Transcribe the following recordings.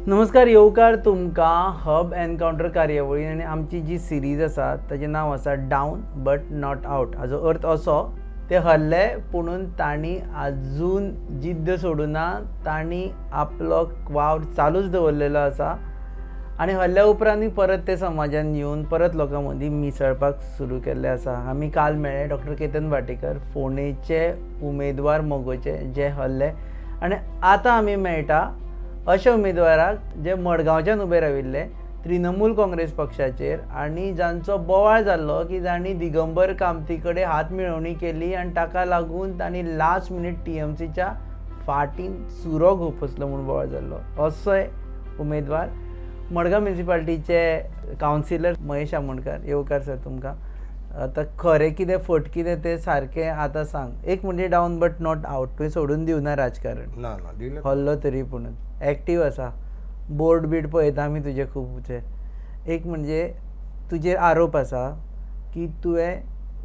नमस्कार, येवकार तुमकां हब एनकावंटर कार्यावळी आनी आमची जी सिरीज आसा ताजें नांव आसा डावन बट not out. हाजो अर्थ असो, ते हरले पुणून तांणी आजून जिद्द सोडूना, तांणी आपलो वावर चालूच दवरलेलो आसा आनी हरल्या उपरांतूय परत ते समाजान येवन परत लोकां मदीं मिसळपाक सुरू केल्लें आसा. आमी काल मेळ्ळे डॉक्टर केतन भाटीकर, फोंडेचे उमेदवार मगोचे जे हरले, आनी आतां आमी मेळटा अशा उमेदवाराक जे मडगांवच्यान उबे राविल्ले तृणमूल काँग्रेस पक्षाचेर आनी जांचो बोवाळ जाल्लो की जांणी दिगंबर कामती कडेन हात मेळोवणी केली आनी ताका लागून तांणी लास्ट मिनीट टीएमसीच्या फाटीन सुरो घुपसलो म्हूण बोवाळ जाल्लो, असोय उमेदवार मडगांव म्युनिसिपालिटीचे कावन्सिलर महेश आमोणकर. येवकार सर तुमकां. आतां खरें कितें फट कितें तें सारकें आतां सांग. एक म्हणजे डावन बट not out, तुवें सोडून दिवना राजकारण? ना ना, दिलें. हल्लो तरी पुणून एक्टीव आसा, बोर्ड बीड पळयता आमी तुजे खुबचे. एक म्हणजे तुजेर आरोप आसा की तुवें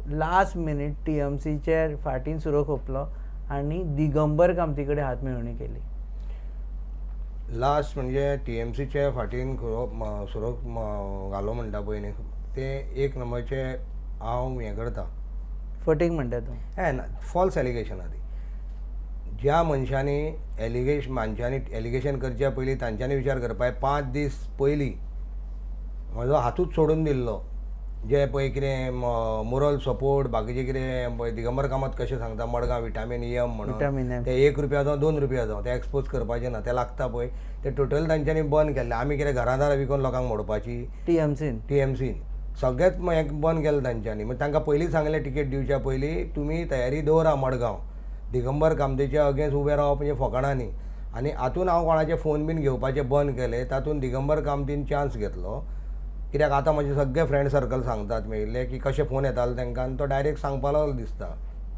लास्ट मिनीट टीएमसीचे फाटीन सुरो खोपलो आनी दिगंबर कामती कडेन हात मेळोवणी केली. लास्ट म्हणजे टीएमसीच्या फाटीन सुरो घालो म्हणटा पळय न्ही, तें एक नंबरचें हांव हें करता. फटींग म्हणटा तूं? हें ना, फॉल्स एलिगेशन ती. ज्या मनशांनी एलिगेशन, मानशांनी एलिगेशन करच्या पयलीं तांच्यांनी विचार करपा. 5 दीस पयलीं म्हजो हातूच सोडून दिल्लो. जे पळय कितें मोरल सपोर्ट, बाकीचे कितें पळय दिगंबर कामत कशें सांगता, मडगांव विटामीन एम म्हणून. Vitamin M. ते 1 रुपया जावं 2 रुपया जावं, ते एक्सपोज करपाचें ना, ते लागता पळय, ते टोटल तांच्यांनी बंद केल्ले. आमी कितें घरां दारां विकून लोकांक मोडपाची? टीएमसीन? टीएमसीन सगळेंच हें बंद केलें तांच्यांनी. मागीर तांकां पयलीं सांगलें, टिकेट दिवच्या पयलीं तुमी तयारी दवरा, मडगांव दिगंबर कामतीच्या अगेन्स्ट उबें रावप म्हणजे फकाणां न्ही. आनी हातून हांव कोणाचे फोन बीन घेवपाचें बंद केलें. तातूंत दिगंबर कामतीन चान्स घेतलो, कित्याक आतां म्हजे सगळे फ्रेंड सर्कल सांगतात मेळिल्ले की कशे फोन येताले तांकां आनी तो डायरेक्ट सांगपा लागलो दिसता.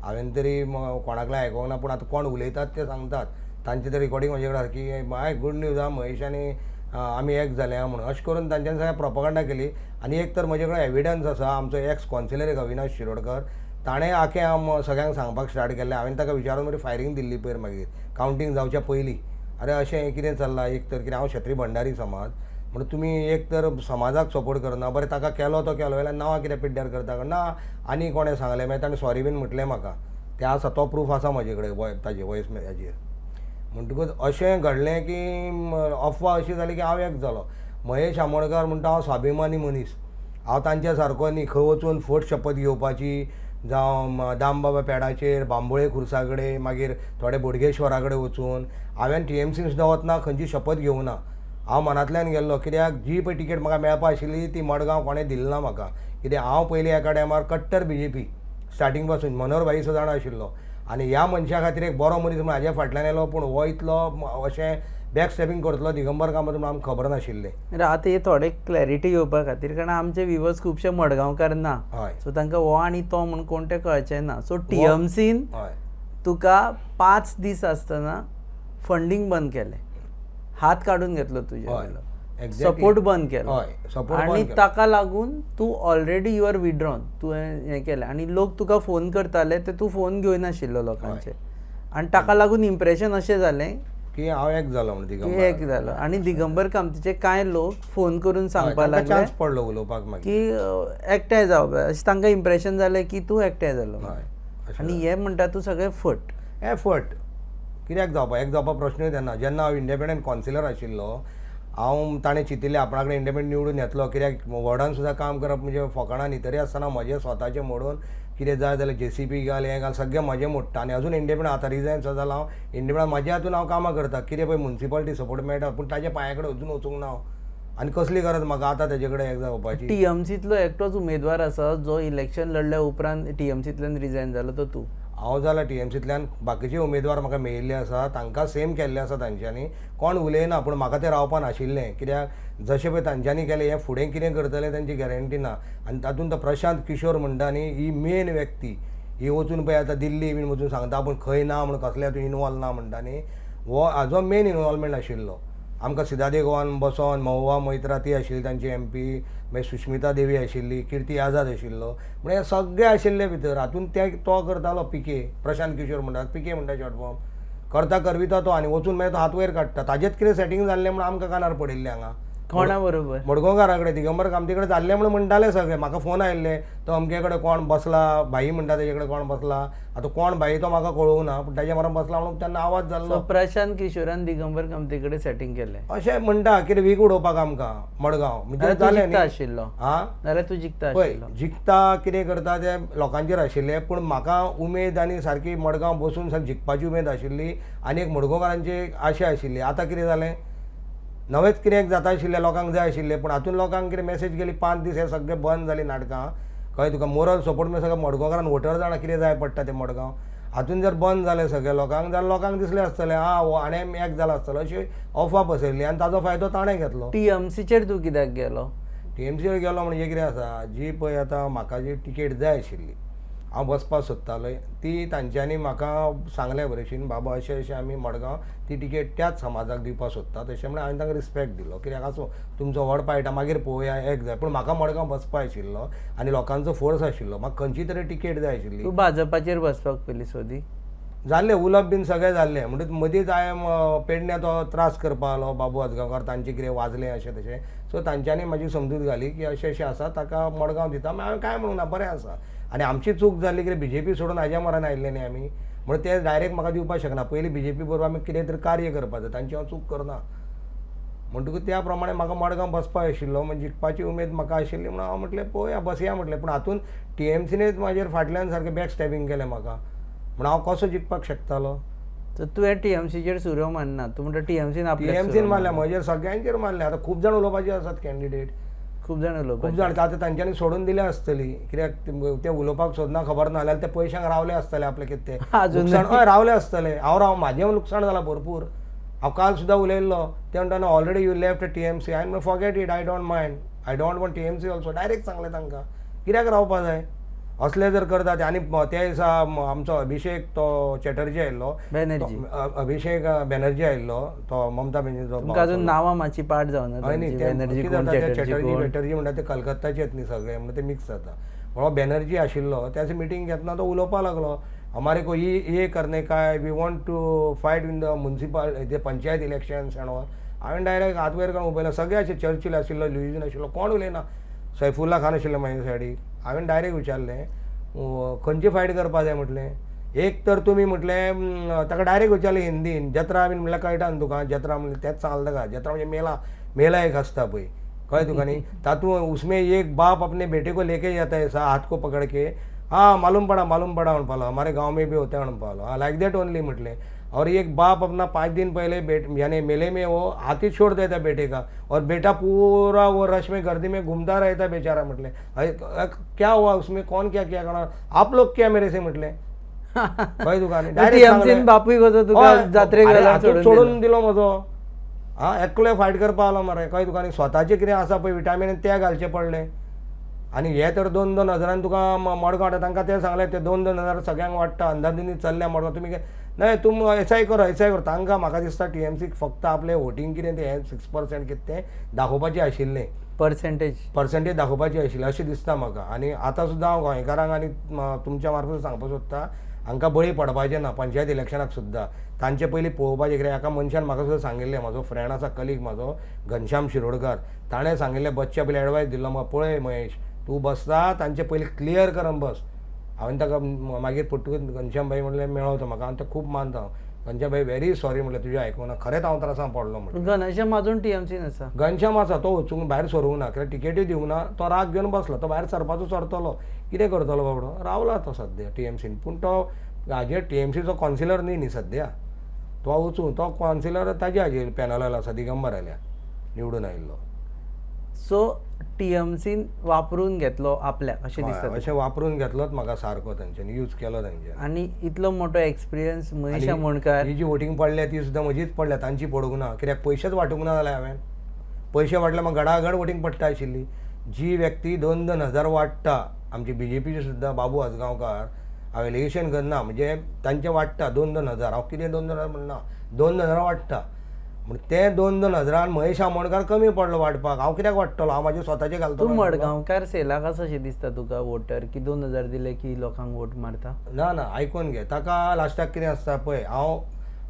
हांवें तरी कोणाकल्यान आयकोंक ना, पूण आतां कोण उलयतात ते सांगतात, तांचे ते रिकॉर्डिंग म्हजे कडेन आसा की माय गूड न्यूज आहा, महेश आनी आमी एक जाले आहा म्हणून. अशें करून तांच्यांनी सगळें प्रोपगंडा केली. आनी एक तर म्हजे कडेन एविडन्स आसा, आमचो एक्स कॉन्सिलर एक अविनाश शिरोडकर, ताणें आखे आम सगळ्यांक सांगपाक स्टार्ट केल्लें. हांवें ताका विचारून बरी फायरींग दिल्ली पयर मागीर कावंटींग जावच्या पयलीं, अरे अशें हें कितें चल्लां? एक तर कितें हांव क्षत्रीय भंडारी समाज म्हणून तुमी एक तर समाजाक सपोर्ट करना. बरें, ताका केलो तो केलो, जाल्यार नांवां कितें पिड्ड्यार करता ना? आनी कोणें सांगलें, मागीर ताणें सॉरी बीन म्हटलें म्हाका. तें आसा, तो प्रूफ आसा म्हजे कडेन ताजे वॉयस हेजेर. म्हणटकूच अशें घडलें की अफवा अशी जाली की हांव एक जालो. महेश आमोणकर म्हणटा, हांव स्वाभिमानी मनीस, हांव तांच्या सारको न्ही, खंय वचून फट शपथ घेवपाची, जावं दामबाबा पेडाचेर, बांबोळे खुर्सा कडेन, मागीर थोडे बोडगेश्वरा कडेन वचून. हांवें टीएमसी सुद्दां वतना खंयची शपथ घेवना, हांव मनांतल्यान गेल्लो, कित्याक जी पळय टिकेट म्हाका मेळपा आशिल्ली ती मडगांव कोणें दिली ना म्हाका. कित्याक हांव पयलीं एका टायमार कट्टर बीजेपी स्टार्टींग पासून, मनोहर भाई सुद्दां जाणा आशिल्लो आनी ह्या मनशा खातीर एक बरो मनीस म्हूण हाज्या फाटल्यान येयलो, पूण हो इतलो अशें बॅक स्टेपींग करतलो दिगंबर कामत म्हूण आमकां खबर नाशिल्लें. आतां हे थोडे क्लॅरिटी घेवपा खातीर, कारण आमचे विवर्स खुबशे मडगांवकार ना, सो तांकां हो आनी तो म्हूण कोण तें कळचें ना. सो टीएमसीन तुका 5 दीस आसतना फंडींग बंद केलें, हात काडून घेतलो तुजे, सपोर्ट बंद केलो. हय, सपोर्ट. आनी ताका लागून तूं ऑलरेडी you are withdrawn, तुवें हें केलें आनी लोक तुका फोन करताले ते तूं फोन घेयनाशिल्लो लोकांचे आनी ताका लागून इम्प्रेशन अशें जालें की हांव एक जालो म्हणून की दिगंबर. एक जालो आनी दिगंबर कामतीचे कांय लोक फोन करून सांगपाक लागले. चान्स पडलो उलोवपाक मागीर. की एकठांय जावप, अशें तांकां इम्प्रेशन जालें की तूं एकठांय जालो. अशें. आनी हे म्हणटा तूं सगळें फट. हें फट. कित्याक जावपा, एक जावपा प्रश्नूच येना. जेन्ना हांव इंडिपेंडंट कॉन्सिलर आशिल्लो, हांव ताणें चिंतिल्लें आपणा कडेन इंडिपेंडंट निवडून येतलो, कित्याक वॉर्डान सुद्दां काम करप म्हणजे फकाणां न्ही. तरी आसतना म्हजें स्वताचें मोडून कितें जाय जाल्यार जेसीबी घाल, हें घाल, सगळें म्हजें मोडटा आनी अजून इंडिपेंडंट आतां रिजायन सुद्दां जालां हांव, इंडिपेंडंट म्हज्या हातून हांव कामां करता. कितें पळय मुन्सिपालिटी सपोर्ट मेळटा, पूण ताज्या पांया कडेन अजून वचूंक ना हांव आनी कसली गरज म्हाका आतां तेजे कडेन एक जावपाची? टीएमसींतलो एकटोच उमेदवार आसा जो इलेक्शन लढल्या उपरांत टीएमसींतल्यान रिजायन जालो, तो तूं. हांव जाला टीएमसींतल्यान. बाकीचे उमेदवार म्हाका मेळिल्ले आसा, तांकां सेम केल्ले आसा तांच्यांनी. कोण उलयना, पूण म्हाका तें रावपा नाशिल्लें, कित्याक जशें पळय तांच्यांनी केलें, हें फुडें कितें करतलें तांची गॅरंटी ना. आनी तातूंत तो प्रशांत किशोर म्हणटा न्ही, ही मेन व्यक्ती, ही वचून पळय आतां दिल्ली बीन वचून सांगता आपूण खंय ना म्हूण, कसल्या हातून इनवॉल्व ना म्हणटा न्ही, हो हाजो मेन इनवॉल्वमेंट आशिल्लो. आमकां सिदादे गोवान बसोन महुआ मोइत्रा ती आशिल्ली तांची एमपी, मागीर सुश्मिता देवी आशिल्ली, किर्ती आझाद आशिल्लो, म्हणजे सगळे आशिल्ले भितर. हातून ते तो करतालो पिके, प्रशांत किशोर म्हणटात, पिके म्हणटा शॉर्ट फॉर्म. करता करविता तो आनी वचून मागीर तो हात वयर काडटा. ताजेच कितें सेटींग जाल्लें म्हूण आमकां कानार पडिल्लें हांगा. कोणा बरोबर? मडगांवकारा कडेन, दिगंबर कामती कडेन जाल्लें म्हणून म्हणटाले सगळे. म्हाका फोन आयिल्ले, तो अमके कडेन कोण बसला भाई म्हणटा तेजे कडेन कोण बसला. आतां कोण भाई तो म्हाका कळोवंक ना, पूण ताजे बरोबर बसला म्हणून तेन्ना आवाज जाल्लो. सो प्रशांत किशोरान दिगंबर कामती कडेन सेटींग केलें. अशें म्हणटा कितें वीक उडोवपाक आमकां मडगांव म्हणजे जाल्यार तूं जालें जिखता न्ही. आशिल्लो. आं, जाल्यार तूं जिखता पळय आशिल्लो. जिखता कितें करता तें लोकांचेर आशिल्लें, पूण म्हाका उमेद आनी सारकी मडगांव बसून सारकी जिखपाची उमेद आशिल्ली आनी एक मडगांवकारांची एक आशा आशिल्ली. आतां कितें जालें, नवेंच कितें जाता आशिल्लें, लोकांक जाय आशिल्लें, पूण हातून लोकांक कितें मॅसेज गेली, 5 दीस हे सगळे बंद जाली नाटकां. कळ्ळें तुका, मोरल सपोर्ट म्हणजे सगळें मडगांवकारान वोटर जाणा कितें जाय पडटा तें मडगांव. हातून जर बंद जालें सगळें लोकांक जाल्यार लोकांक दिसलें आसतलें आं हो हाणें एक जाला आसतलो, अशी अफवा पसरली आनी ताजो फायदो ताणें घेतलो. टीएमसीचेर तूं कित्याक गेलो? टीएमसीचेर गेलो म्हणजे कितें आसा, जी पळय आतां म्हाका जी टिकेट जाय आशिल्ली, हांव बसपाक सोदतालो, ती तांच्यांनी म्हाका सांगलें बरेशीन, बाबा अशें अशें आमी मडगांव ती टिकेट त्याच समाजाक दिवपाक सोदता. तशें म्हणून हांवें तांकां रिस्पेक्ट दिलो, कित्याक आसूं तुमचो व्हड पायटा मागीर पळोवया एक जाय, पूण म्हाका मडगांव बसपा आशिल्लो आनी लोकांचो फोर्स आशिल्लो, म्हाका खंयची तरी टिकेट जाय आशिल्ली. तूं भाजपाचेर बसपाक पयलीं सोदी. जाल्लें उलोवप बीन सगळें जाल्लें, म्हणटकच मदींच हांवें पेडण्या तो त्रास करपा आलो बाबू आजगांवकार, तांचें कितें वाजलें अशें तशें. सो तांच्यांनी म्हाजी समजूत घाली की अशें अशें आसा, ताका मडगांव दिता. मागीर हांवें कांय म्हणूंक ना, बरें आसा. आनी आमची चूक जाल्ली कितें बीजेपी सोडून हाज्या मरान आयिल्ले न्ही आमी, म्हणून ते डायरेक्ट म्हाका दिवपाक शकना. पयलीं बीजेपी बरोबर आमी कितें तरी कार्य करपाक जाय, तांची हांव चूक करना. म्हणटकूच त्या प्रमाणे म्हाका मडगांव बसपाक आशिल्लो, म्हणजे जिखपाची उमेद म्हाका आशिल्ली, म्हणून हांव म्हटलें पळोवया बसया म्हटलें. पूण हातून टीएमसीनेच म्हाजेर फाटल्यान सारकें बॅक स्टॅबिंग केलें म्हाका, म्हण हांव कसो जिखपाक शकतालो? तर तुवें टीएमसीचेर सुरो मारना, तूं म्हणटा टीएमसीन आपल्याक टीएमसीन मारल्या, म्हजेर सगळ्यांचेर मारल्या. आतां खूब जाण उलोवपाचे आसात कॅन्डिडेट, खूब जाण खूब उलोवपाचे जाण. आतां तांच्यांनी सोडून दिल्या आसतली, कित्याक ते उलोवपाक सोदना खबर ना जाल्यार ते पयशांक रावले आसतले आपले कितें ते अजून हय रावले आसतले. हांव राव, म्हाजें लुकसाण जालां भरपूर. हांव काल सुद्दां उलयल्लो, ते म्हणटा already you left TMC. हांवें म्हणलें forget it, I don't mind, I don't want TMC also. Direct सांगलें तांकां, कित्याक रावपा जाय असले जर करता ते. आनी त्या दिसा आमचो अभिषेक तो चॅटर्जी आयिल्लो, बॅनर्जी, अभिषेक बॅनर्जी आयिल्लो, तो ममता बॅनर्जीचो. तुमकां अजून नांवां मातशी पाठ जावना. बॅनर्जी कोण, चॅटर्जी बॅटर्जी म्हणटा ते कलकत्ताचेच न्ही सगळे, म्हणटा ते मिक्स जाता. म्हणून बॅनर्जी आशिल्लो त्याचे मिटींग घेतना तो उलोवपाक लागलो, हमारे को ये करने का है, we want to fight in the municipal ते पंचायत इलेक्शन्स एंड ऑल. हांवें डायरेक्ट हात वयर काडून उबयलो. सगळे अशे चर्चिल आशिल्लो, लुईजन आशिल्लो, कोण उलयना, सैफुल्ला खान आशिल्लो म्हाज्या सायडीक. हांवें डायरेक्ट विचारलें खंयची फायट करपा जाय म्हटलें. एक तर तुमी म्हटलें ताका डायरेक्ट विचारलें हिंदीन, जत्रा बीन म्हटल्यार कळटा न्हू तुका, जत्रा म्हणल्यार तेंच सांगलें ताका, जत्रा म्हणजे मेला, मेला एक आसता पळय, कळ्ळें तुका न्ही, तातूंत उसमें एक बाप अपने बेटे को लेके जाता है हात को पकड़ के, हाँ मालूम पड़ा मालूम पड़ा म्हणपालो, हमारे गांव में भी होता है म्हणपालो, हाँ लायक that only म्हटलें. और एक बाप अपना 5 दिन पहले यानी मेले में वो हाथ ही छोड़ देता बेटे का, और बेटा पूरा वो रश में गर्दी में घूमता रहता बेचारा म्हटलें. क्या हुआ उसमें, कौन क्या क्या करना, आप लोग क्या मेरे से म्हटलें. कळ्ळें तुका टीएमसीन बापूय कसो तुका जात्रेक सोडून दिलो म्हजो, आं एकले फायट करपा आलो मरे. कळ्ळें तुका, स्वताचें कितें आसा पळय विटामीन ते घालचे पडले. आनी हे तर 2-2 हजारान तुका मडगांव वाडटा, तांकां तें सांगलें, ते 2-2 हजार सगळ्यांक वाडटा, अंदाधुंदी चल्ल्या मडगांव. तुमी न्हय तुम एसआय करो एसआय करो. तांकां म्हाका दिसता टीएमसीक फक्त आपलें वोटींग कितें तें 6% कितें तें दाखोवपाचें आशिल्लें, पर्संटेज दाखोवपाची आशिल्ली अशें दिसता म्हाका. आनी आतां सुद्दां हांव गोंयकारांक आनी तुमच्या मार्फत सांगपाक सोदता, हांकां बळी पडपाचें ना पंचायत इलेक्शनाक सुद्दां. तांचे पयलीं पळोवपाचें, कित्याक एका मनशान म्हाका सुद्दां सांगिल्लें, म्हाजो फ्रेंड आसा कलीग म्हाजो घनश्याम शिरोडकर, ताणें सांगिल्लें बसच्या पयलीं एडवायस दिल्लो म्हाका, पळय महेश तूं बसता तांचे पयलीं क्लियर करून बस. हांवें ताका मागीर पडटकूच घनश्याम भाई म्हणलें मेळ्ळो तो म्हाका, आनी तो खूब मानता हांव. घनश्याम भाई व्हेरी सॉरी म्हणलें, तुजें आयकूंक ना, खरेंच हांव त्रासान पडलो म्हणलें. घनश्याम अजून टीएमसीन आसा? घनश्याम आसा, तो वचूंक भायर सरूंक ना, कित्याक टिकेटूय दिवंक ना, तो राग घेवन बसला, तो भायर सरपाचो सरतलो, कितें करतलो बाबडो, रावला तो सद्या टीएमसीन. पूण तो हाजेर टीएमसीचो कावन्सिलर न्ही न्ही सद्या, तो वचूं तो कावन्सिलर ताजे हाजेर पॅनलार आसा, दिगंबर आल्या निवडून आयिल्लो. सो टीएमसीन वापरून घेतलो आपल्याक अशें दिसता? अशें वापरून घेतलोच म्हाका सारको, तांच्यांनी यूज केलो तांच्यांनी. आनी इतलो मोठो एक्सपिरियन्स महेश आमोणकार, ही जी वोटींग पडल्या ती सुद्दां म्हजीच पडल्या, तांची पडूंक ना, कित्याक पयशेच वांटूंक ना जाल्यार हांवें पयशे वांटले म्हाका गडागड वोटींग पडटा आशिल्ली. जी व्यक्ती 2-2 हजार वांट्टा, आमची बीजेपीचे सुद्दां बाबू आजगांवकार, हांव एलिगेशन करना, म्हणजे तांचे वाडटा 2-2 हजार, हांव कितें 2-2 हजार म्हणना, 2-2 हजार वाडटा, म्हण ते 2-2 हजारान महेश आमोणकार कमी पडलो वांटपाक. हांव कित्याक वाडटलो, हांव म्हाजे स्वताचे घालतलो. तूं मडगांवकार सेलाक आसा अशें दिसता तुका वोटर की 2 हजार दिले की लोकांक वोट मारता? ना ना, आयकून घे, ताका लास्टाक कितें आसता पळय, हांव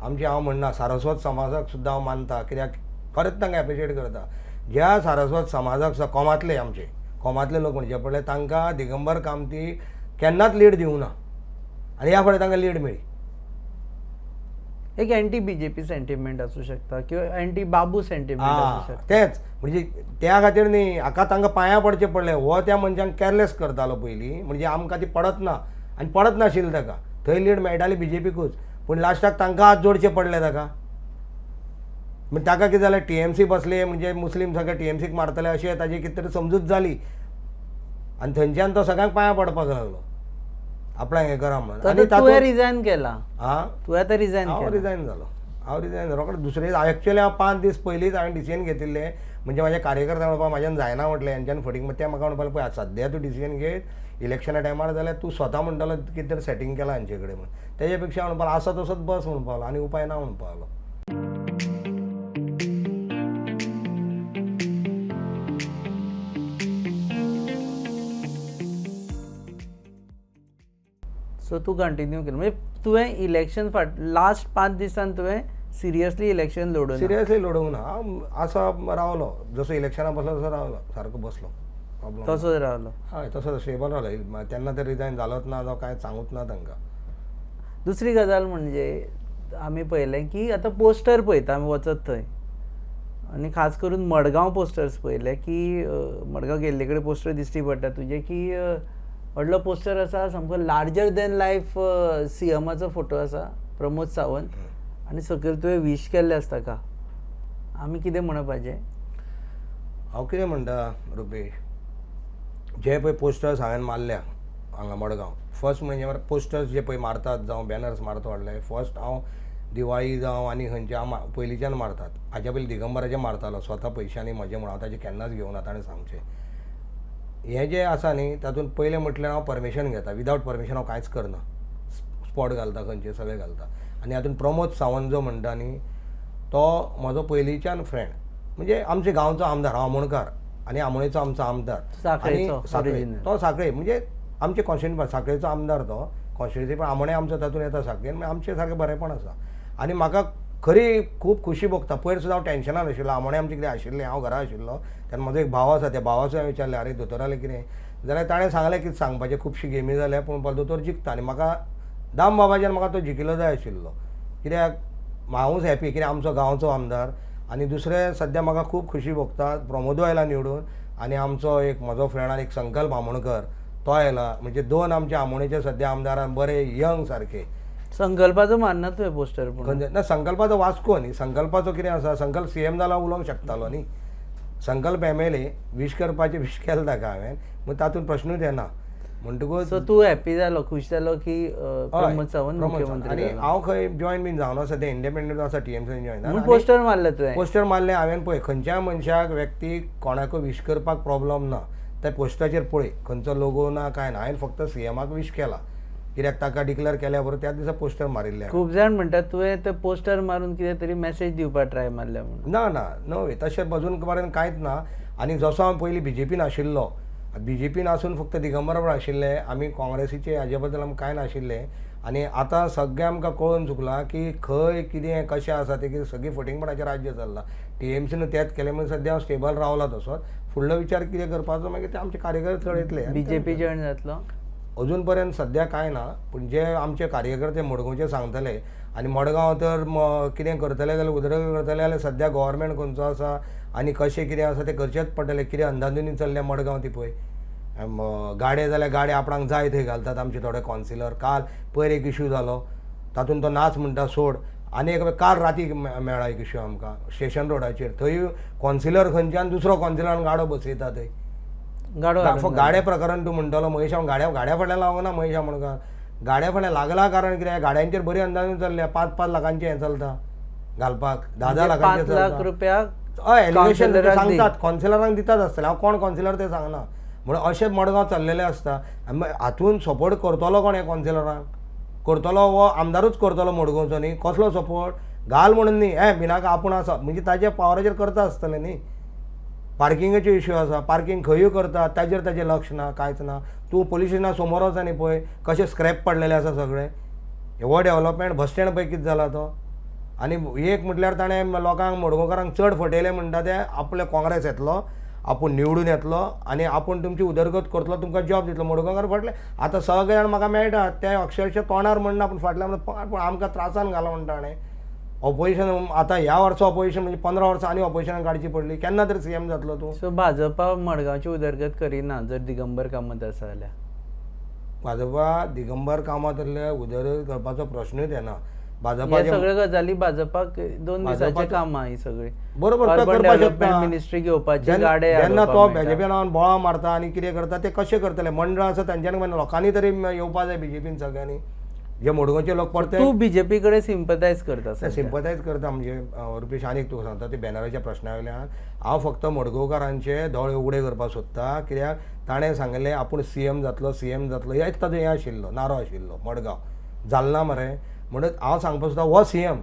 आमचे हांव म्हणना सारस्वत समाजाक सुद्दां हांव मानता, कित्याक खरेंच तांकां एप्रिशिएट करता. ज्या सारस्वत समाजाक सुद्दां कोमांतले, आमचे कोमांतले लोक म्हणचे पडले, तांकां दिगंबर कामती केन्नाच लीड दिवना आनी ह्या फावटी तांकां लीड मेळ्ळी. एक एंटी बीजेपी सेंटिमेंट आसूं शकता किंवा एंटी बाबू सेंटिमेंट आसूं शकता. तेंच म्हणजे त्या खातीर न्ही हाका तांकां पांयां पडचें पडलें. हो त्या मनशांक कॅरलेस करतालो पयलीं, म्हणजे आमकां ती पडत ना आनी पडत नाशिल्ली ताका, थंय लीड मेळटाली बीजेपीकूच, पूण लास्टाक तांकां हात जोडचे पडले ताका. म्हणजे ताका कितें जालें, टीएमसी बसले म्हणजे मुस्लीम सगळे टीएमसीक मारतले अशें ताजी कितें तरी समजूत जाली आनी थंयच्यान तो सगळ्यांक पांयां पडपाक लागलो आपणाक हें करा म्हणून. आनी तुवें रिजायन केलां? आं, तुवें आतां रिजायन हांव रिजायन जालो, हांव रिजायन जालो रोखडें. दुसरे एक्चुअली हांव 5 दीस पयलींच हांवें डिसिजन घेतिल्लें, म्हणजे म्हाज्या कार्यकर्त्यांक म्हणपाक म्हाज्यान जायना म्हटलें हेंच्यान फटींग. ते म्हाका म्हणपाक पळय सद्या तूं डिसिजन घेत इलेक्शना टायमार जाल्यार तूं स्वता म्हणटलो कितें तरी सेटींग केलां हांचे कडेन म्हणून. तेजे पेक्षा म्हणपाक आसा तसोच बस म्हणपाक लागलो आनी उपाय ना म्हणपाक लागलो. सो तूं कंटिन्यू केलें म्हणजे तुवें इलेक्शन फाट लास्ट 5 दिसान तुवें सिरियसली इलेक्शन लडोवंक? सिरियसली लडोवंक ना, हांव आसा रावलो, जसो इलेक्शनाक बसलो तसो रावलो, सारको बसलो, प्रॉब्लम तसोच रावलो. हय, तसो स्टेबल रावलो. तेन्ना ते रिजायन जालोच ना जावं कांय सांगूच ना तांकां. दुसरी गजाल म्हणजे आमी पळयलें की आतां पोस्टर पळयता आमी वचत थंय, आनी खास करून मडगांव पोस्टर्स पळयले की मडगांव गेल्ले कडेन पोस्टर दिश्टी पडटा तुजे की व्हडलो पोस्टर आसा सामको लार्जर दॅन लायफ सीएमाचो फोटो आसा प्रमोद सावंत, आनी सकयल तुवें वीश केल्लें आसता का. आमी कितें म्हणपाचें? हांव कितें म्हणटा रुपेश, जे पळय पोस्टर्स हांवें मारल्या हांगा मडगांव, फर्स्ट म्हणजे पोस्टर्स जे पळय मारतात जावं बॅनर्स मारता व्हडले, फर्स्ट हांव दिवाळी जावं आनी खंयचे हांव पयलींच्यान मारतात. हाज्या पयलीं दिगंबराचें मारतालो स्वता पयशांनी म्हजें म्हणून, हांव ताजें केन्नाच घेवना. ताणें सांगचें हें जें आसा न्ही तातूंत पयलें म्हटल्यार हांव परमिशन घेता, विदावट परमिशन हांव कांयच करना. स्पॉट घालता खंयचे सगळें घालता. आनी हातूंत प्रमोद सावंत जो म्हणटा न्ही तो म्हजो पयलींच्यान फ्रेंड, म्हणजे आमच्या गांवचो आमदार, हांव आमोणकार आनी आमोणेचो आमचो आमदार, आनी साखळे, तो साखळे म्हणजे आमचे कॉन्स्टिट्युएन्सी साखळेचो आमदार, तो कॉन्स्टिट्युएन्सी पण आमोणे आमचो तातूंत येता साखळेन, मागीर आमचें सारकें बरेंपण आसा. आनी म्हाका खरी खूब खुशी भोगता. पयर सुद्दां हांव टेन्शनान आशिल्लो, आमोणे आमचें कितें आशिल्लें, हांव घरा आशिल्लो तेन्ना म्हजो एक भाव आसा, त्या भावाचो हांवें विचारलें आरे दोतोरालें कितें, जाल्यार ताणें सांगलें कितें सांगपाचें, खुबशी गेमी जाल्या पूण दोतोर जिखता आनी म्हाका दाम बाबाच्यान म्हाका तो जिखिल्लो जाय आशिल्लो, कित्याक हांवूच हॅपी कित्याक आमचो गांवचो आमदार. आनी दुसरें सद्या म्हाका खूब खुशी भोगता प्रमोदू आयला निवडून, आनी आमचो एक म्हजो फ्रेंड आनी एक संकल्प आमोणकर तो आयला, म्हणजे 2 आमचे आमोणेचे सद्या आमदारान बरे यंग सारके. संकल्पाचो मारना तुवें पोस्टर? पूण ना, संकल्पाचो वास्को न्ही, संकल्पाचो कितें आसा, संकल्प सीएम जाला उलोवंक शकतालो न्ही, संकल्प एमएलए वीश करपाचें वीश केलें ताका हांवें, मागीर तातूंत प्रश्नूच येना. म्हणटकूच सो तूं हॅपी जालो, खूश जालो की प्रमोद सावंत मुख्यमंत्री? आनी हांव खंय जॉयन बीन जावना आसा, ते इंडिपेंडंट आसा, टीएमसीन जॉयन जावन पोस्टर मारलें तुवें? पोस्टर मारलें हांवें. पळय खंयच्याय मनशाक व्यक्तीक कोणाकूय वीश करपाक प्रॉब्लम ना, त्या पोस्टराचेर पळय खंयचो लोगो ना कांय ना, हांवें फक्त सीएमाक वीश केला कित्याक ताका डिक्लेअर केल्या बरोबर त्याच दिसा पोस्टर मारिल्लें. खूब जाण म्हणटात तुवें ते पोस्टर मारून कितें तरी मॅसेज दिवपाक ट्राय मारल्या म्हणून. ना ना न्हय, तशें अजून पर्यंत कांयच ना. आनी जसो हांव पयलीं बीजेपीन आशिल्लो, बीजेपीन आसून फक्त दिगंबर बरोबर आशिल्ले आमी, काँग्रेसीचे हाजे बद्दल आमकां कांय नाशिल्लें. आनी आतां सगळें आमकां कळून चुकलां की खंय कितें कशें आसा तें, कितें सगळीं फटींगपणाचें राज्य चल्लां. टीएमसीन तेंच केलें म्हणून सद्या हांव स्टेबल रावला तसोच. फुडलो विचार कितें करपाचो मागीर ते आमचे कार्यकर्ते थरयतले. बीजेपी जॉयन जातलो? अजून पर्यंत सद्या कांय ना, पूण जे आमचे कार्यकर्ते मडगांवचे सांगतले आनी मडगांव तर कितें करतले जाल्यार उदरगत करतले जाल्यार सद्या गव्हर्मेंट खंयचो आसा आनी कशें कितें आसा तें करचेंच पडटलें. कितें अंदाधुंदी चल्ल्या मडगांव ती पळय, गाडे जाल्यार गाडे आपणाक जाय थंय घालतात आमचे थोडे कॉन्सिलर. काल पयर एक इशू जालो तातूंत तो नाच म्हणटा सोड, आनी एक काल राती मेळ्ळा एक इशू आमकां स्टेशन रोडाचेर, थंय कॉन्सिलर खंयच्यान दुसरो कॉन्सिलरान गाडो बसयता थंय. गाड्या प्रकरण तूं म्हणटलो महेश, हांव गाड्या फाटल्यान लागना महेश आमोणकार, गाड्या फाटल्यान लागला कारण कितें गाड्यांचेर बरी अंदाजून चल्ल्या, 5-5 लाखांचें हें चलता घालपाक, 10-10 लाखांचें 5 लाख रुपया हय एलिगेशन सांगतात कॉन्सिलरांक दितात आसतले, हांव कोण कॉन्सिलर तें सांगना. म्हणून अशें मडगांव चल्लेलें आसता. हातून सपोर्ट करतलो कोण हे कॉन्सिलरांक करतलो, हो आमदारूच करतलो मडगांवचो न्ही, कसलो सपोर्ट घाल म्हणून न्ही, हे भिनाका आपूण आसा म्हणजे ताच्या पावराचेर करता आसतलें न्ही. पार्किंगाच्यो इश्यू आसा, पार्किंग खंयूय करता ताजेर ताजें लक्ष ना, कांयच ना. तूं पोलीस स्टेशना समोर वच न्ही पळय कशें स्क्रॅप पडलेले आसा सगळे, हो डेवलपमेंट बस स्टँड पळय कितें जाला तो. आनी एक म्हटल्यार ताणें लोकांक मडगांवकारांक चड फटयलें म्हणटा ते आपले काँग्रेस येतलो, आपूण निवडून येतलो आनी आपूण तुमची उदरगत करतलो, तुमकां जॉब दितलो. मडगांवकार फटले. आतां सगळे जाण म्हाका मेळटात ते अक्षरशः तोंडार म्हणना पूण फाटल्यान म्हणटा पूण आमकां त्रासान घाला म्हणटा ताणें. ऑपोजिशन आतां ह्या वर्सा ऑपोजिशन म्हणजे 15 वर्सां आनी ऑपोजिशनाक काडची पडली. केन्ना तरी सीएम जातलो तूं. सो भाजपा मडगांवची उदरगत करिना जर दिगंबर कामत आसा जाल्यार? भाजपा दिगंबर कामत आहले उदरगत करपाचो प्रश्नूच येना. हे भाजपाचे सगळे गजाली भाजपाक 2 दिसाचे काम ही सगळी. बरोबर, तो अर्बन करपाक डेव्हलपमेंट शकता. मिनिस्ट्री घेवपाची, जेन्ना गाडे जेन्ना हाडोवपाक तो मेळटा. बीजेपी नांवान बोळा मारता आनी कितें करता ते कशें करतले? मंडळ आसा तांच्यांनी, मागीर लोकांनी तरी येवपा जाय बीजेपीन सगळ्यांनी, जे मडगांवचे लोक परते तूं बीजेपी कडेन सिंपथायज करता सध्या. सिंपथायज करता म्हणजे रुपेश आनीक तुका सांगता ते बॅनराच्या प्रश्ना वयल्यान हांव फक्त मडगांवकारांचे दोळे उगडे करपाक सोदता. कित्याक ताणें सांगलें आपूण सीएम जातलो, सीएम जातलो, हेच ताजो हें आशिल्लो, नारो आशिल्लो. मडगांव जाल ना मरे. म्हणून हांव सांगपाक सोदता हो सीएम,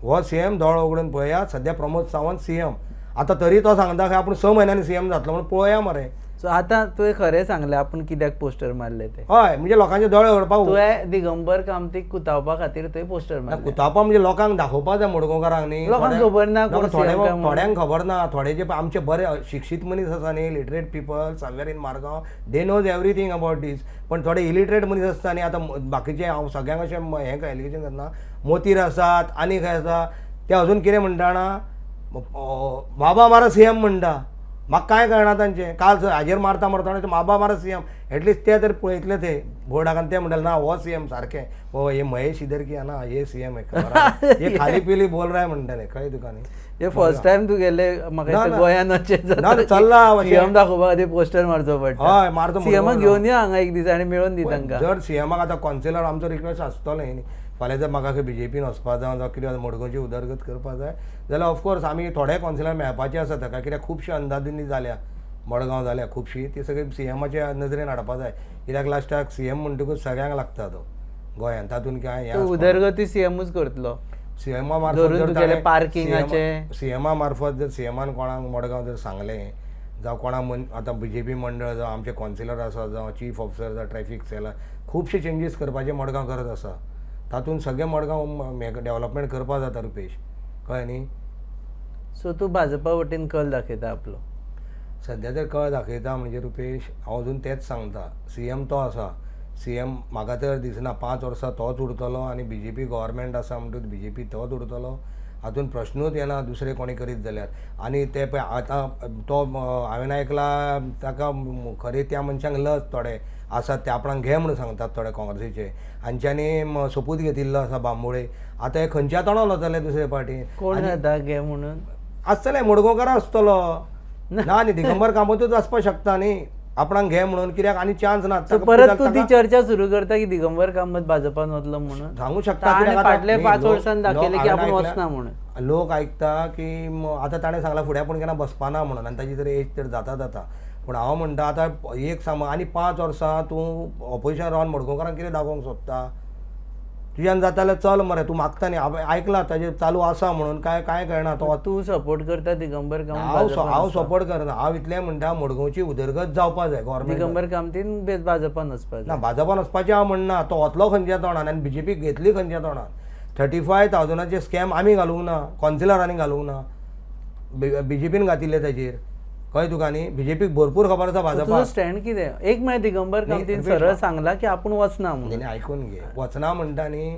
हो सीएम दोळो उगडून पळयात. सद्या प्रमोद सावंत सीएम आतां तरी तो सांगता खंय आपूण 6 म्हयन्यांनी सीएम जातलो म्हणून पळोवया मरे. सो आतां तुवें खरें सांगलें आपूण कित्याक पोस्टर मारले ते. हय, म्हणजे लोकांचे दोळे उगडपाक. तुवें दिगंबर कामतीक कुतावपा खातीर थंय पोस्टर मारले. कुतावपा म्हणजे लोकांक दाखोवपा जाय मडगांवकारांक न्ही. लोकांक खबर ना कोण सीएम काय म्हणून. थोड्यांक खबर ना. थोडे जे आमचे बरे शिक्षीत मनीस आसा न्ही, literate people somewhere in Margao, they knows everything about this. पण थोडे इलिटरेट मनीस आसता न्ही, आतां बाकीचे हांव सगळ्यांक अशें हें एलिगेशन करना, मोतीर आसात आनी खंय आसा ते अजून कितें म्हणटा जाणा, बाबा मारा सीएम म्हणटा. म्हाका कांय कळना तांचें. काल हाजेर मारता मारता म्हणटा बाबा मारा सीएम, एटलिस्ट ते तरी पळयतले ते बोर्डाक आनी ते म्हणटाले ना हो सीएम सारकें, हो हे महेश इधर की ना हे सीएम हे खाली पिली बोल राय म्हणटाले. कळ्ळें तुका न्ही? हे फर्स्ट टायम तूं गेले म्हाका ना, दिसता ना. गोंयान अशें ना, चल्ला अशें. सीएम दाखोवपा खातीर पोस्टर मारचो पडटा. हय, मारचो सीएमाक म्हणून. घेवन यो हांगा एक दीस आनी मेळोवन दी तांकां. जर सीएमाक आतां कॉन्सिलर आमचो रिक्वेस्ट आसतलो न्ही, फाल्यां जर म्हाका खंय बीजेपीन वचपा जाय जावं कितें मडगांवची उदरगत करपा जाय जाल्यार ऑफकोर्स आमी थोडे कॉन्सिलर मेळपाचे आसा ताका. कित्याक खुबशी अंदाधुंदी जाल्या मडगांव जाल्या खुबशी, ती सगळी सीएमाच्या नदरेन हाडपा जाय. कित्याक लास्टाक सीएम म्हणटकूच सगळ्यांक लागता तो गोंयांत, तातूंत कांय हें तूं उदरगती सीएमूच करतलो. सीएमा मार्फत धरून जर तुगेलें ताणें पार्किंगाचें. सीएमा मार्फत जर सीएमान कोणाक मडगांव जर सांगलें जावं कोणाक आतां बीजेपी मंडळ जावं आमचे कॉन्सिलर आसा जावं चीफ ऑफिसर जावं ट्रॅफीक सेल, खुबशे चेंजीस करपाचे मडगांव गरज आसा. तातूंत सगळें मडगांव डेवलपमेंट करपा जाता रुपेश, कळ्ळें न्ही? सो तूं भाजपा वटेन कल दाखयता आपलो. सद्या तर कळ दाखयता म्हणजे रुपेश हांव अजून तेंच सांगता, सीएम तो आसा. सीएम म्हाका तर दिसना 5 वर्सां तोच उरतलो आनी बीजेपी गव्हर्मेंट आसा म्हणटकूच बीजेपी तोच उरतलो, हातूंत प्रश्नूच येना दुसरें कोणी करीत जाल्यार. आनी ते पळय आतां तो हांवें आयकलां ताका खरें त्या मनशांक लज थोडे आसात ते आपणाक घे म्हणून सांगतात थोडे काँग्रेसीचे, हांच्यांनी सोपूत घेतिल्लो आसा बांबोळे. आतां हे खंयच्या तोंडान वतले दुसरे पार्टी कोण जाता घे म्हणून आसतले मडगांवकार आसतलो ना न्ही, दिगंबर कामतूच आसपाक शकता न्ही आपणाक घे म्हणून, कित्याक आनी चान्स ना. सो परत तूं ती चर्चा सुरू करता की दिगंबर कामत भाजपान वतलो म्हणून. सांगू शकता. ताणें कित्याक आतां फाटले न्ही, 5 वर्सांनी दाखयलें की हांवें आपूण आयकलां, वचना म्हणून. लोक आयकता की आतां ताणें सांगलां फुडें आपूण केन्ना बसपा ना म्हणून, आनी ताजी तर एज तर जाता जाता. पूण हांव म्हणटा आतां एक सांग, आनी 5 वर्सां तूं ऑपोजिशन रावन मडगांवकारांक कितें दाखोवंक सोदता? तुज्यान जाता जाल्यार चल मरे, तूं मागता न्ही, हांवें आयकलां ताजें चालू आसा म्हणून, कांय कांय कळना तो. तूं सपोर्ट करता दिगंबर कामत? हांव सपोर्ट करना, हांव इतलें म्हणटा मडगांवची उदरगत जावपा जाय गव्हर्मेंट. दिगंबर कामतीन भाजपान वचपा ना जाय. भाजपान वचपाचें हांव म्हणना, तो वतलो खंयच्या तोंडान आनी बीजेपी घेतली खंयच्या तोंडान? 35,000 स्कॅम आमी घालूंक ना, कॉन्सिलरांनी घालूंक ना, बीजेपीन घातिल्ले ताजेर. कळ्ळें तुका न्ही? बीजेपीक भरपूर खबर आसा भाजपा. तुजो स्टँड कितें? एक म्हळ्यार दिगंबर कामतीन सरळ सांगला की आपूण वचना म्हणून. न्ही, आयकून घे, वचना म्हणटा न्ही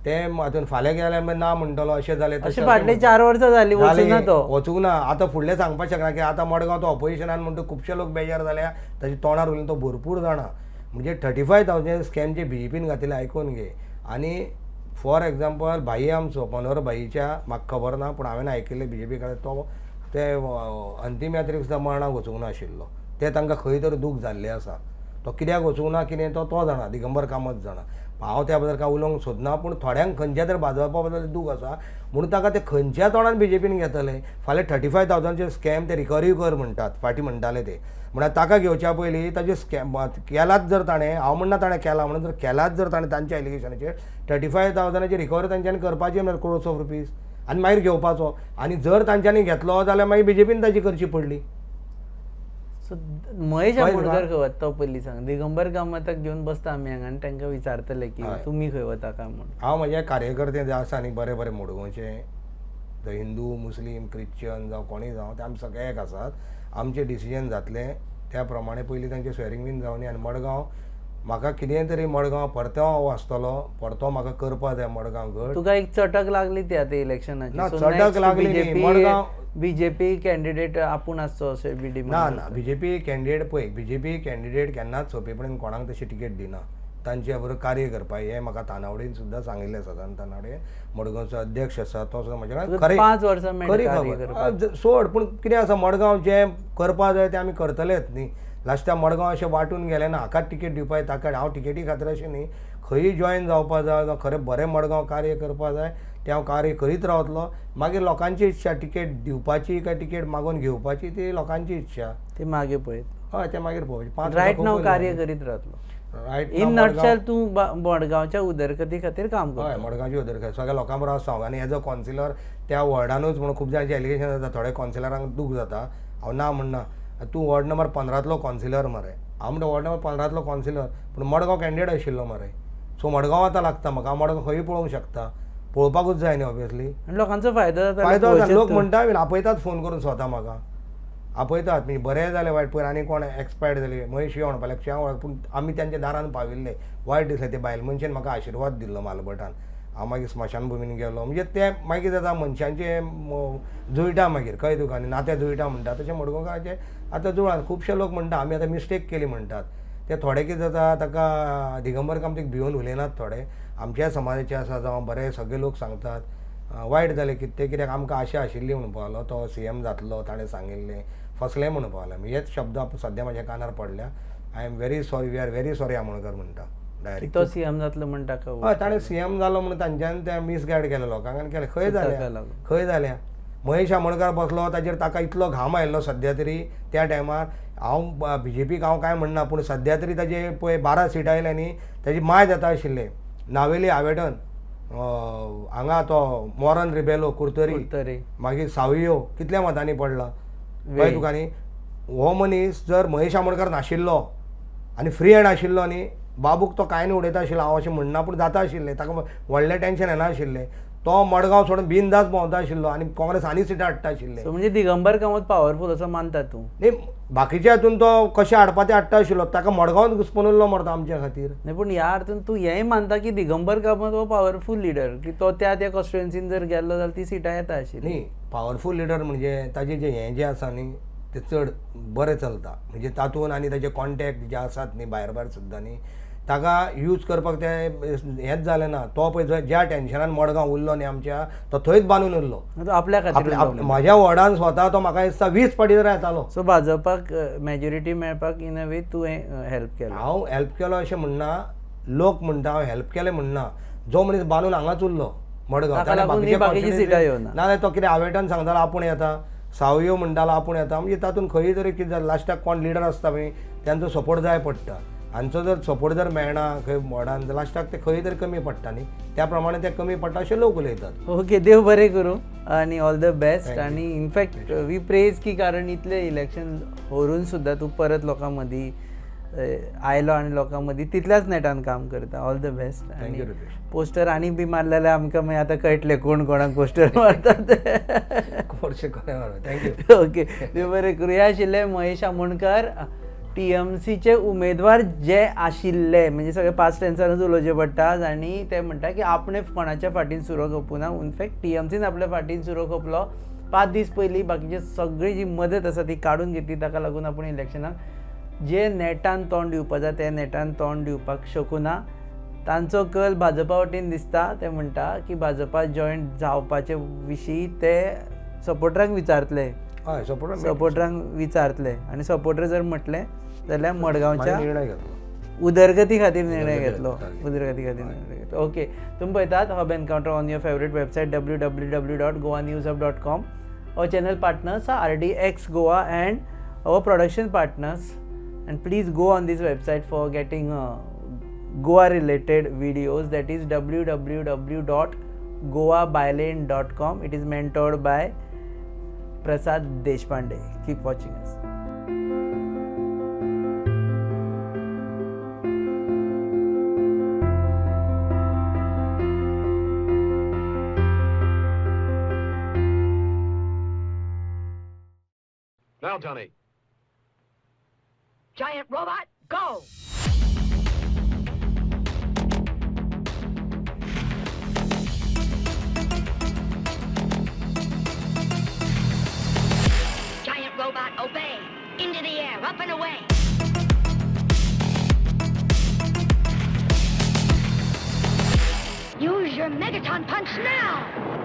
ते हातून फाल्यां गेल्यार मागीर ना म्हणटलो अशें जालें अशें फाटले 4 वर्सां जालीं वचूंक ना तो, वचूंक ना. आतां फुडलें सांगपाक शकना की आतां मडगांव तो ऑपोजिशनान म्हणटा खुबशे लोक बेजार जाल्या, ताच्या तोंडार उलयन तो भरपूर जाणा. म्हणजे 35,000 स्कॅम जे बीजेपीन घातिल्ले आयकून घे. आनी फॉर एग्जाम्पल भाई आमचो मनोहर भाईच्या म्हाका खबर ना, पूण हांवें आयकिल्लें बीजेपी कडेन तो ते अंतीम यात्रेक सुद्दां मरणाक वचूंक नाशिल्लो, ते तांकां खंय तर दूख जाल्लें आसा. तो कित्याक वचूंक ना कितें तो तो जाणा, दिगंबर कामत जाणा. हांव त्या बद्दल कांय उलोवंक सोदना, पूण थोड्यांक खंयच्या तरी भाजपा बद्दल दूख आसा म्हणून ताका ते खंयच्या तोंडान बीजेपीन घेतले. फाल्यां 35,000 स्कॅम ते रिकवरी कर म्हणटात, फाटीं म्हणटाले ते, म्हळ्यार ताका घेवच्या पयलीं ताजे स्कॅम केलाच जर ताणें, हांव म्हणना ताणें केला म्हणून, जर केलाच जर ताणें तांच्या एलिगेशनाचेर 35,000 रिकवरी तांच्यांनी करपाची म्हळ्यार क्रोर्स ऑफ रुपीज आनी मागीर घेवपाचो. आनी जर तांच्यांनी घेतलो जाल्यार मागीर बीजेपीन ताजी करची पडली. सो महेश कळ्ळें आमोणकर तुका? खंय वता तो पयलीं सांग. दिगंबर कामताक घेवन बसता आमी हांगा आनी तांकां विचारतले की हय. तुमी खंय वता काय म्हूण. हांव म्हजे कार्यकर्ते जे आसा न्ही, बरे बरे मडगांवचे, the Hindu, Muslim, Christian जावं कोणूय जावं, ते आमी सगळे एक आसात. आमचें डिसिजन जातलें त्या प्रमाणे पयलीं तांचें स्वेरींग बीन जावनी. आनी मडगांव म्हाका कितेंय तरी, मडगांव परतो हांव आसतलो, परतो म्हाका करपा जाय मडगांव घट. तुका एक चटक लागली ती आतां इलेक्शनाची? ना, चटक लागली न्ही, मडगांव- बीजेपी कॅन्डिडेट आपूण आसचो अशें बीडी? ना ना, बीजेपी कॅन्डिडेट पळय, बीजेपी कॅन्डिडेट केन्नाच सोंपेपणी कोणाक तशी तिकेट दिना. तांचे बरोबर कार्य करपाक हें म्हाका तानावडीन सुद्दां सांगिल्लें. सदानंद तानावडे मडगांवचो अध्यक्ष आसा, तो सुद्दां म्हज्या कडेन खरें 5 वर्सां मेळटा खरी कार्य खबर करपाक. सोड, पूण कितें आसा, मडगांव जें करपा जाय तें आमी करतलेच न्ही. लास्टाक मडगांव अशें वांटून गेलें ना, हाकाच तिकेट दिवपाक ताका. हांव तिकेटी खातीर अशें न्ही, खंयी जॉयन जावपा जाय जावं खरें बरें मडगांव कार्य करपा जाय तें हांव कार्य करीत रावतलो. मागीर लोकांची इच्छा, तिकेट दिवपाची काय तिकेट मागून घेवपाची, ती लोकांची इच्छा. ते मागीर पळयत. हय, तें मागीर पळोवपाचें. 5 रायट नाव कार्य करीत रावतलो. रायट. इन नटशेल तूं मडगांवच्या उदरगती खातीर काम करता. हय, मडगांवची उदरगत सगळ्या लोकां बरोबर आसा हांव. आनी एज अ कॉन्सिलर त्या वॉर्डानूच म्हणून खूब जाणांचें एलिगेशन जाता, थोडे कॉन्सिलरांक दूख जाता. हांव ना म्हणना, तूं वॉर्ड नंबर 15तलो कॉन्सिलर मरे. हांव म्हणटा, वॉर्ड नंबर 15तलो कॉन्सिलर, पूण मडगांव कॅन्डिडेट आशिल्लो मरे. सो मडगांव आतां लागता म्हाका. हांव मडगांव खंयूय पळोवंक शकता, पळोवपाकूच जाय न्ही ऑब्वियसली. आनी लोकांचो फायदो जाता. फायदो जाता. पळोवचेच लोक तूं. म्हणटा बीन, आपयतात फोन करून स्वता म्हाका आपयतात. म्हणजे बरें जालें वायट, पयर आनी कोण एक्सपायर्ड जाली, महेश यो म्हणपाक लागले. हांव पूण आमी तांच्या दारान पाविल्ले, वायट दिसलें. ते बायल मनशेन म्हाका आशिर्वाद दिल्लो मालभटान. हांव मागीर स्मशानभुमीन गेलो. म्हणजे ते मागीर जाता मनशांचे जुळटा मागीर, कळ्ळें तुका? आनी नातें जुळटा म्हणटा तशें मडगांवकाराचें आतां जुळान. खुबशे लोक म्हणटा आमी आतां मिस्टेक केली म्हणटात. ते थोडे कितें जाता, ताका दिगंबर कामतीक भिवन उलयनात. थोडे आमच्या समाजाचे आसा जावं बरे, सगळे लोक सांगतात, वायट जालें कितें तें, कित्याक आमकां आशा आशिल्ली म्हणपाक लागलो, तो सीएम जातलो, ताणें सांगिल्लें, फसलें म्हणपाक लागलें. हेच शब्द सद्या म्हज्या कानार पडल्या. I am very sorry, we are very sorry, Amonkar म्हणटा डायरेक्ट. तो सीएम जातलो म्हण ताका हय, ताणें सीएम जालो म्हणून तांच्यान तें मिसगायड केलें लोकांक आनी केलें. खंय ताका जाल्या? लागून. खंय जाल्या? महेश आमोणकार बसलो ताजेर, ताका इतलो घाम आयिल्लो. सद्या तरी त्या टायमार हांव बीजेपीक हांव कांय म्हणना, पूण सद्या तरी ताजे पळय 12 सिटां आयल्या न्ही, ताजी माय जाता आशिल्लें. नावेली, आवेडन, हांगा तो मोरन रिबेलो कुर्तरी, तरी मागीर सावियो कितल्या मतांनी पडला, कळ्ळें तुका न्ही? हो मनीस जर महेश आमोणकर नाशिल्लो आनी फ्री हँड आशिल्लो न्ही, बाबूक तो कांय न्ही उडयता आशिल्लो. हांव अशें म्हणना, पूण जाता आशिल्लें, ताका व्हडलें टेंशन येना आशिल्लें. तो मडगांव सोडून बिनधास्त भोंवता आशिल्लो आनी काँग्रेस आनी सिटां हाडटा आशिल्लें. सो म्हणजे दिगंबर कामत पावरफूल असो मानता तूं? न्ही, बाकीच्या हातून तो कशें हाडपा ते हाडटा आशिल्लो. ताका मडगांवांत घुसपून उरलो मरता आमच्या खातीर. नाही, पूण ह्या अर्थान तूं हेंय मानता की दिगंबर कामत हो पावरफूल लिडर, की तो त्या त्या कॉन्स्टिट्युएन्सीन जर गेल्लो जाल्यार ती सिटां येता आशिल्ली? न्ही, पावरफूल लिडर म्हणजे ताजें जें हें जें आसा न्ही, तें चड बरें चलता. म्हणजे तातूंत आनी ताजे कॉन्टेक्ट जे आसात न्ही भायर भायर सुद्दां न्ही, ताका यूज करपाक तें हेंच जालें ना. तो पळय ज्या टेन्शनान मडगांव उरलो न्ही आमच्या, तो थंयच बांदून उरलो. तो आपल्या खातीर. म्हज्या वॉर्डान स्वता तो म्हाका दिसता 20 फावटी तरी येतालो. सो भाजपाक मेजॉरिटी मेळपाक इन अ वे तुवें हेल्प केलो? हांव हेल्प केलो अशें म्हणना. लोक म्हणटा हांव हेल्प केलें म्हणना. जो मनीस बांदून हांगाच उरलो मडगांव, ताका ताणें लागून ही बाकीचे बाकीची सिटां येवना. नाजाल्यार तो कितें आवेटान सांगतालो आपूण येता, सावयो म्हणटालो आपूण येता. म्हणजे तातूंत खंय तरी कितें जालें. लास्टाक कोण लिडर आसता पळय, तांचो सपोर्ट जाय पडटा. हांचो जर सपोर्ट जर मेळना खंय वॉर्डान, लास्टाक ते खंय तरी कमी पडटा न्ही, त्या प्रमाणे ते कमी पडटा अशें लोक उलयतात. ओके, देव बरें करूं आनी ऑल the best. आनी इनफॅक्ट we praise की कारण इतलें इलेक्शन हरून सुद्दां तूं परत लोकां मदीं आयलो आनी लोकां मदीं तितल्याच नेटान काम करता. All the best. Thank you, Rupesh. Poster आनी बी मारले जाल्यार आमकां मागीर आतां कळटलें कोण कोणाक पोस्टर मारतात. वर्ष. Thank you. Okay, देव बरें करूं. हे आशिल्ले महेश आमोणकर, टीएमसीचे उमेदवार जे आशिल्ले. म्हणजे सगळे पास्ट टेन्सानूच उलोवचें पडटा. आनी ते म्हणटा की आपणें कोणाच्या फाटीन सुरो खपूना, इनफॅक्ट टीएमसीन आपल्या फाटीन सुरो खपलो. 5 दीस पयलीं बाकीचे सगळी जी मदत आसा ती काडून घेतली. ताका लागून आपूण इलेक्शनाक जे नेटान तोंड दिवपा जाय ते नेटान तोंड दिवपाक शकूना. तांचो कल भाजपा वटेन दिसता. ते म्हणटा की भाजपा जॉयन जावपाचे विशीं ते सपोर्टरांक विचारतले. हय, सपोर्ट. सपोर्टरांक विचारतले आनी सपोर्टर जर म्हटलें जाल्यार मडगांवच्या निर्णय घेतलो. उदरगती खातीर निर्णय उदरगती घेतलो. खातीर. उदरगती खातीर निर्णय घेतलो. ओके, तुमी पळयतात Hub Encounter on your favourite website www.goanewshub.com. Our channel partners are RDX Goa and our production partners, and please go on this website for getting Goa related videos, that is www.goabylane.com. It is mentored by Prasad Deshpande. Keep watching us. Tony. Giant robot, go! Giant robot, obey! Into the air, up and away! Use your Megaton punch now!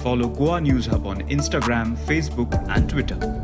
Follow Goa News Hub on Instagram, Facebook, and Twitter.